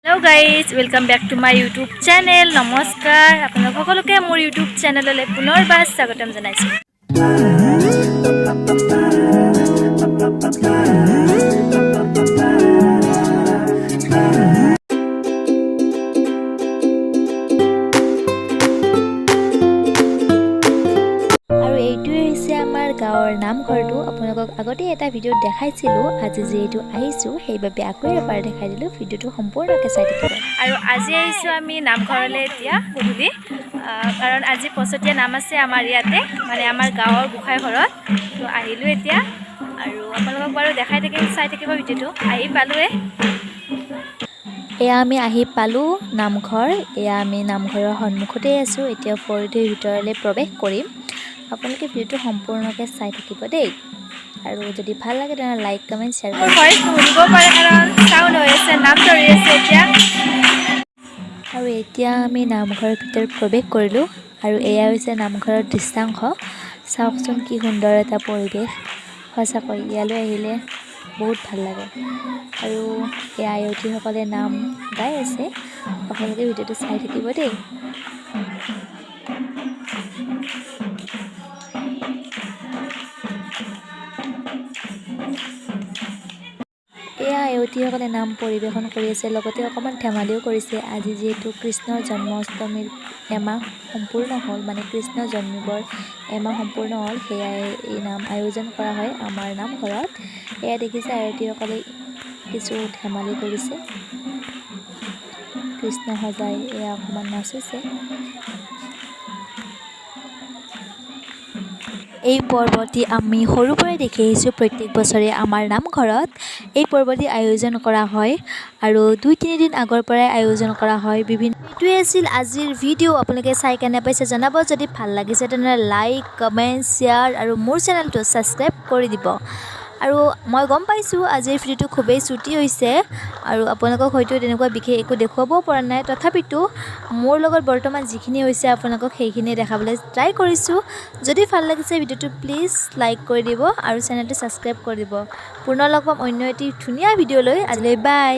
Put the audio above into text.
Hello guys, welcome back to my YouTube channel. নমস্কাৰ, আপোনালোক সকলোকে মোৰ ইউটিউব চেনেললৈ পুনৰবাৰ স্বাগতম জনাইছোঁ। আৰু এইটোৱে হৈছে আমাৰ গাঁৱৰ নামঘৰটো। আপোনালোকক আগতে এটা ভিডিঅ'ত দেখাইছিলোঁ। আজি যিহেতু আহিছোঁ, সেইবাবে আকৌ এবাৰ দেখাই দিলোঁ। ভিডিঅ'টো সম্পূৰ্ণকৈ চাই থাকিব। আৰু আজি আহিছোঁ আমি নামঘৰলৈ এতিয়া গধূলি, কাৰণ আজি পচতীয়া নাম আছে আমাৰ ইয়াতে, মানে আমাৰ গাঁৱৰ গোঁসাই ঘৰত। তো আহিলোঁ এতিয়া আৰু আপোনালোকক বাৰু দেখাই থাকিম, চাই থাকিব ভিডিঅ'টো। আহি পালোঁৱে। এয়া আমি আহি পালোঁ নামঘৰ। এয়া আমি নামঘৰৰ সন্মুখতেই আছোঁ। এতিয়া ভৰি ধুই ভিতৰলৈ প্ৰৱেশ কৰিম। আপোনালোকে ভিডিঅ'টো সম্পূৰ্ণকৈ চাই থাকিব দেই। আৰু যদি ভাল লাগে, তেনেহ'লে লাইক, কমেণ্ট, শ্বেয়াৰ কৰিব। ভইচ নুশুনিব পাৰে, কাৰণ চাউণ্ড হৈ আছে, নাম ধৰি আছে এতিয়া। আৰু এতিয়া আমি নামঘৰৰ ভিতৰত প্ৰৱেশ কৰিলোঁ আৰু এয়া হৈছে নামঘৰৰ দৃশ্যাংশ। চাওকচোন, কি সুন্দৰ এটা পৰিৱেশ। সঁচাকৈ ইয়ালৈ আহিলে বহুত ভাল লাগে। আৰু এয়া আয়তীসকলে নাম গাই আছে। আপোনালোকে ভিডিঅ'টো চাই থাকিব দেই। এয়া আয়তীসকলে নাম পৰিৱেশন কৰি আছে, লগতে অকণমান ধেমালিও কৰিছে। আজি যিহেতু কৃষ্ণৰ জন্মাষ্টমীৰ এমাহ সম্পূৰ্ণ হ'ল, মানে কৃষ্ণ জন্মিবৰ এমাহ সম্পূৰ্ণ হ'ল, সেয়াই এই নাম আয়োজন কৰা হয় আমাৰ নামঘৰত। এয়া দেখিছে, আয়তীসকলে কিছু ধেমালি কৰিছে। কৃষ্ণ সজাই এয়া অকণমান নাচিছে। এই পৰ্বটি আমি সৰুৰ পৰাই দেখি আহিছোঁ। প্ৰত্যেক বছৰে আমাৰ নামঘৰত এই পৰ্বটি আয়োজন কৰা হয় আৰু 2-3 দিন আগৰ পৰাই আয়োজন কৰা হয় বিভিন্ন। এইটোৱে আছিল আজিৰ ভিডিঅ'। আপোনালোকে চাই কেনে পাইছে জনাব। যদি ভাল লাগিছে, তেনেহ'লে লাইক, কমেণ্ট, শ্বেয়াৰ আৰু মোৰ চেনেলটো ছাবস্ক্ৰাইব কৰি দিব। আৰু মই গম পাইছোঁ, আজিৰ ভিডিঅ'টো খুবেই চুটি হৈছে আৰু আপোনালোকক হয়তো তেনেকুৱা বিশেষ একো দেখুৱাবও পৰা নাই। তথাপিতো মোৰ লগত বৰ্তমান যিখিনি হৈছে, আপোনালোকক সেইখিনিয়ে দেখাবলৈ ট্ৰাই কৰিছোঁ। যদি ভাল লাগিছে ভিডিঅ'টো, প্লিজ লাইক কৰি দিব আৰু চেনেলটো ছাবস্ক্ৰাইব কৰি দিব। পুনৰ লগ পাম অন্য এটি ধুনীয়া ভিডিঅ' লৈ। আজিলৈ বাই।